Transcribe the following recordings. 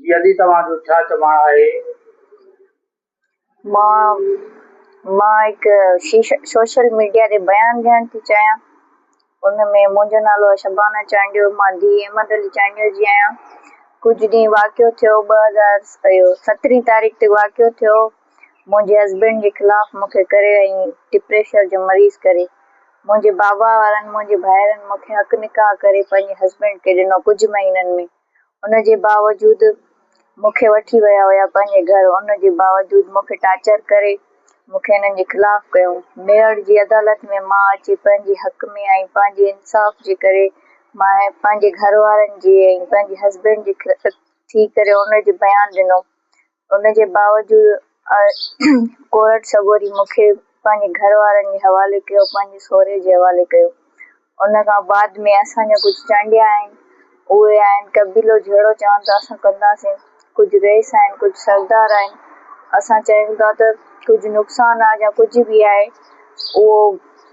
جي ادي توهان جو ڇا چوڻ آهي؟ مان مان هڪ سوشل ميڊيا تي بيان ڏيڻ ٿي چاهيان ان ۾ منهنجو نالو آهي شبانه چانڊيو مان ڌيء احمد علي چانڊيو جي آهيان ڪجهه ڏينهن واقعو ٿيو 2000 اهو سترهين تاريخ تي واقعو ٿيو منهنجي هسبينڊ جي خلاف مون کي ڪري ۽ ڊپريشر جو مريض ڪري منهنجي بابا وارن منهنجي ڀائرن مون کي حق نڪاح ڪري پنهنجي هسبينڊ کي ڏنو ڪجهه مهينن ۾ ان جي باوجود مون کي وٺي ويا هيا پنهنجي گهر ان جي باوجود مون کي ٽاچر ڪري مون کي انهن جي خلاف ڪيو. ميهڙ جي عدالت ۾ مان اچي پنهنجي حق ۾ ۽ پنهنجي انصاف جي ڪري مان پنهنجي گهر وارن جي ۽ پنهنجي هسبينڊ جي ٿي ڪري ان جي بيان ڏنو ان جي باوجود ڪورٽ سڳوري مون کي پنهنجي گهر وارن جي حوالي ڪيو، پنهنجي سهري جي حوالي ڪيو. ان کان بعد ۾ اسان جا ڪجهه چانڊيا آهن، اهي آهن قبيلو جهيڙو چون ته اسان ڪنداسين، ڪجهه رئيس آهن، ڪجهه سردار آهن، اسان چاهيون ٿا ته ڪجهه نقصان آهي يا ڪجهه به آهي اهو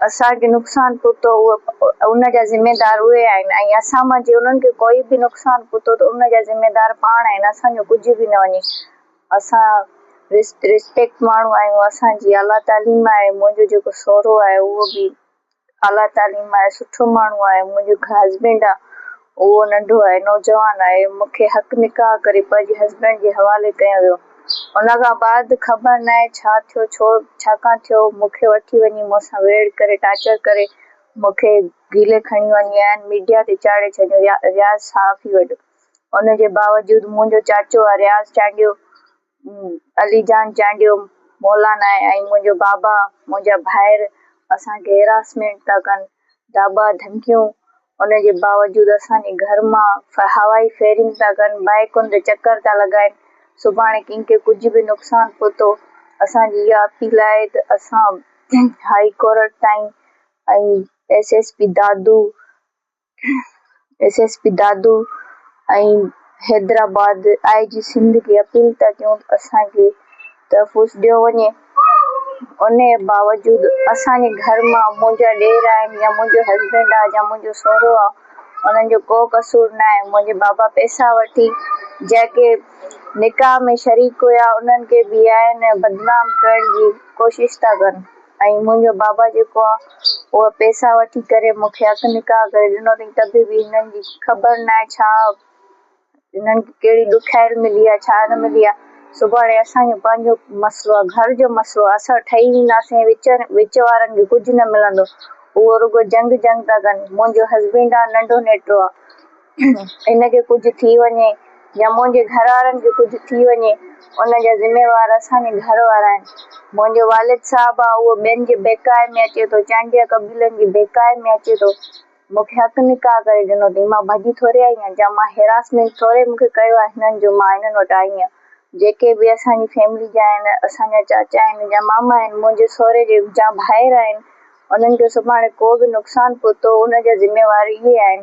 اسان کي نقصان پهتو اهو ان جا ذميدار اهي آهن ۽ اسان مان جي انهن کي ڪوئي به نقصان پهتو ته ان جا ذميدار پاڻ آهن اسان جو ڪجهه به نه وڃي اسان رسپيڪٽ ماڻهو آهيون اسان جي اعليٰ تعليم آهي منهنجو جيڪو سهرو آهي اهو به اعليٰ تعليم آهي سٺو ماڻهو آهي منهنجو هسبينڊ آهي اهو ننڍو آهي نوجوان آهي مون کي حق نڪاح ڪري پنهنجي هسبينڊ جي حوالي ڪيو ويو ان کان بعد خبر ناهي ڇا ٿيو ڇو ڇاڪان ٿيو مون کي وٺي وڃي مون سان ويڙهه ڪري ٽاچر ڪري مون کي گهلي کڻي وڃي آيا آهن ميڊيا تي چاڙهي ڇڏيو رياض صحافي وٽ ان جي باوجود منهنجو چاچو آهي رياض چانڊيو علي جان چانڊيو مولانا آهي ۽ منهنجو بابا منهنجا ڀائر اسان کي هراسمينٽ ٿا ڪن داٻا ڌمڪيون ان جي باوجود اسان جي گهر مان هوائي فائرنگ ٿا ڪن، بائيڪن تي چڪر ٿا لڳائن، سڀاڻي ڪنهن کي ڪجهه به نقصان پهتو، اسان جي اها اپيل آهي ته اسان هائي ڪورٽ تائين ۽ S S P Dadu S S P Dadu ۽ Hyderabad I G Sindh کي اپيل ٿا ڪيون ته اسان کي تحفظ ڏيو وڃي ان جي باوجود اسان جي گهر مان منهنجا ڏير آهن يا منهنجو هسبينڊ آهي يا منهنجو سهرو آهي انهن جو ڪو قصور نه آهي منهنجي بابا پئسا وٺي جيڪي نڪاح ۾ شريڪ هيا انهن کي به آهن بدنام ڪرڻ جي ڪوشش ٿا ڪن ۽ منهنجو بابا جيڪو آ اهو پئسا وٺي ڪري مون کي حق نڪاح ڪري ڏنو اٿئي ته به هنن جي خبر ناهي ڇا هنن کي ڪهڙي ڏکايل ملي آ ڇا نه ملي آ سڀاڻي اسان جو پنهنجو مسئلو آ گهر جو مسئلو آ اسان ٺهي وينداسين وچ وچ وارن کي ڪجهه نه ملندو اهو رڳو جنگ جنگ ٿا ڪن منهنجو هسبينڊ آ ننڍو نيٽو آ هن کي ڪجهه ٿي وڃي يا منهنجي گهر وارن کي ڪجهه ٿي وڃي ان جا ذميوار اسان جي گهر وارا آهن. منهنجو والد صاحب آ اهو ٻين جي بيڪائي ۾ اچي ٿو چانڊيا قبيلن جي بيڪائي ۾ اچي ٿو مون کي حق نڪاح ڪري ڏنو اٿئي مان ڀڄي ٿوري آئي آهيان جا مان هراسمينٽ ٿوري مون کي ڪيو آهي هنن جو مان هنن وٽ آئي آهيان جيڪي به اسان جي فيملي جا آهن اسان جا چاچا آهن يا ماما آهن منهنجي سهري جي جا ڀائر آهن انهن کي سڀاڻي ڪو به نقصان پهتو ان جا ذميوار اهي آهن.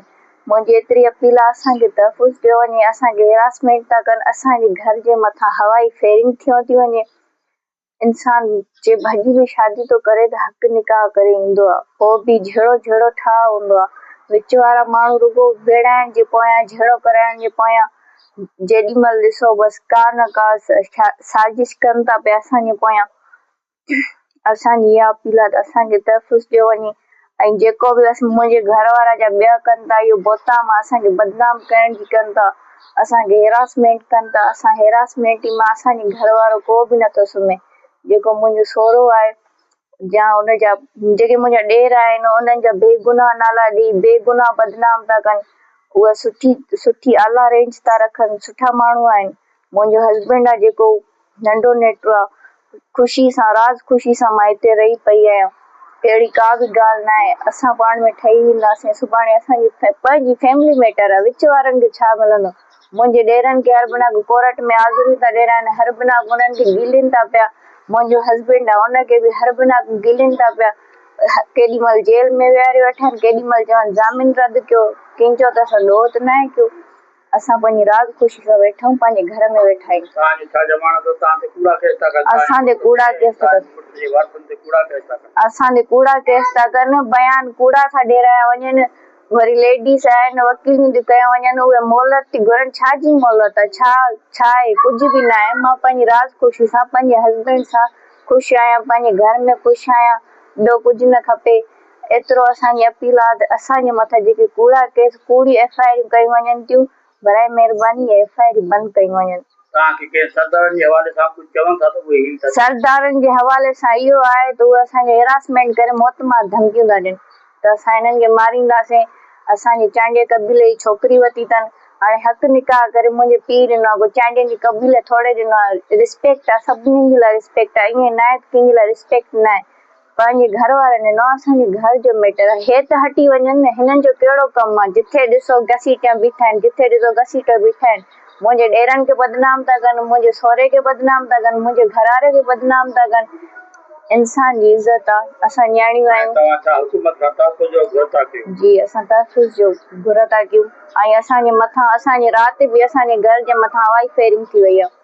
منهنجي ايتري اپيل آ اسان کي تحفظ ڏيو وڃي اسان کي هراسمينٽ ٿا ڪن اسان جي گهر جي مٿان هوائي فيرنگ ٿيو ٿي وڃي انسان جي ڀڄي به شادي ٿو ڪري ته حق نڪاح ڪري ايندو آ پوء به جهيڙو جهيڙو ٺاهه هوندو آ وچ وارا ماڻهو رڳو ويڙهائڻ جي پويان جهيڙو ڪرائڻ جي پويان جيڏي مهل ڏسو بس ڪا نه ڪا سازش ڪن ٿا پيا اسان جي پويان اسان جي اها اپيل آهي ته اسان کي تحفظ ڏيو وڃي ۽ جيڪو به منهنجي گهر وارا جا ٻيا ڪن ٿا اهو بهتان مان اسان کي بدنام ڪرڻ جي ڪن ٿا اسان کي هراسمينٽ ڪن ٿا اسان هراسمينٽ مان اسان جي گهر وارو ڪو به نٿو سمهي جيڪو منهنجو سهرو آهي يا ان جا جيڪي منهنجا ڏير آهن انهن جا بيگناهه نالا ڏئي بيگناهه بدنام ٿا ڪن اهي سٺي سٺي اعليٰ رينج ٿا رکن سٺا ماڻهو آهن منهنجو هسبينڊ آهي جيڪو ننڍو نيٽو آ، خوشي سان راز خوشي سان مان هتي رهي پئي آهيان، اهڙي ڪا به ڳالهه ناهي، اسان پاڻ ۾ ٺهي وينداسين، سڀاڻي اسان جي پنهنجي فيملي ميٽر آ، وچ وارن کي ڇا ملندو، منهنجي ڏيرن کي هر بنا ڪورٽ ۾ حاضريون ٿا ڏيرائن، هر بنا انهن کي گهلين ٿا پيا، منهنجو هسبينڊ آ ان کي به هر بنا گهلين ٿا پيا، ڪيڏي مهل جيل ۾ ويهاري ويٺا آهن، ڪيڏي مهل چون ضامن رد ڪيو، ڪنهن چيو ته اسان ڏوهه ته ناهي ڪيو. اسان پنهنجي راز خوشي سان ويٺا آهيون پنهنجي گهر ۾ ويٺا آهيون. توهان جو ڇا چوڻ اٿو توهان تي ڪوڙا ڪيس ٿا ڪن اسان تي ڪوڙا ڪيس ٿا ڪن. پٽ جي وارثن تي ڪوڙا ڪيس ٿا ڪن. اسان تي ڪوڙا ڪيس ٿا ڪن بيان ڪوڙا ٿا ڏيرايا وڃن وري ليڊيز آهن وڪيليون ٿيون ڪيون وڃن اهي مهلت ٿي گهرن ڇا جي مهلت آهي ڇا ڇا آهي ڪجهه به نه آهي مان پنهنجي راز خوشي سان پنهنجي هسبينڊ سان خوش آهيان پنهنجي گهر ۾ خوش آهيان ٻيو ڪجهه نه کپي ايترو اسان جي اپيل آهي ته اسان جي مٿان جيڪي ڪوڙا ڪيس ڪوڙي ايف I آريون ڪيون وڃن ٿيون برائي مهرباني اهي ايف I آريون بند ڪيون وڃن. توهان کي ڪنهن سردارن جي حوالي سان ڪجهه چون ٿا ته اهي هي ٿا چون. سردارن جي حوالي سان اهو آهي ته اهي اسان کي هراسمينٽ ڪري موتمار ڌمڪيون ٿا ڏين ته اسان هنن کي مارينداسين، اسان جي چانڊيي قبيلي جي ڇوڪري وتي اٿن، هاڻي حق نڪاح ڪري منهنجي پيء ڏنو آهي، ڪو چانڊين جي قبيلي ٿوري ڏنو آهي، رسپيڪٽ آهي سڀني جي لاء رسپيڪٽ آهي ائين ناهي ته ڪنهن جي لاء رسپيڪٽ ناهي. پنهنجي گهر وارن ڏنو اسان جي گهر جو ميٽر آهي هي ته هٽي وڃن نه هنن جو ڪهڙو ڪم آهي جٿي ڏسو گسيٽيا بيٺا آهن جٿي ڏسو گسيٽو بيٺا آهن منهنجي ڏيرن کي بدنام ٿا ڪن منهنجي سهري کي بدنام ٿا ڪن منهنجي گهرواري کي بدنام ٿا ڪن انسان جي عزت آهي اسان نياڻيون ۽ آهيون توهان ڇا حڪومت کان تحفظ جو گهر ٿا ڪيو؟ جي اسان تحفظ جو گهر ٿا ڪيون ۽ اسان جي مٿان اسان جي رات به اسان جي گهر جي مٿان هوائي فائرنگ ٿي وئي آهي.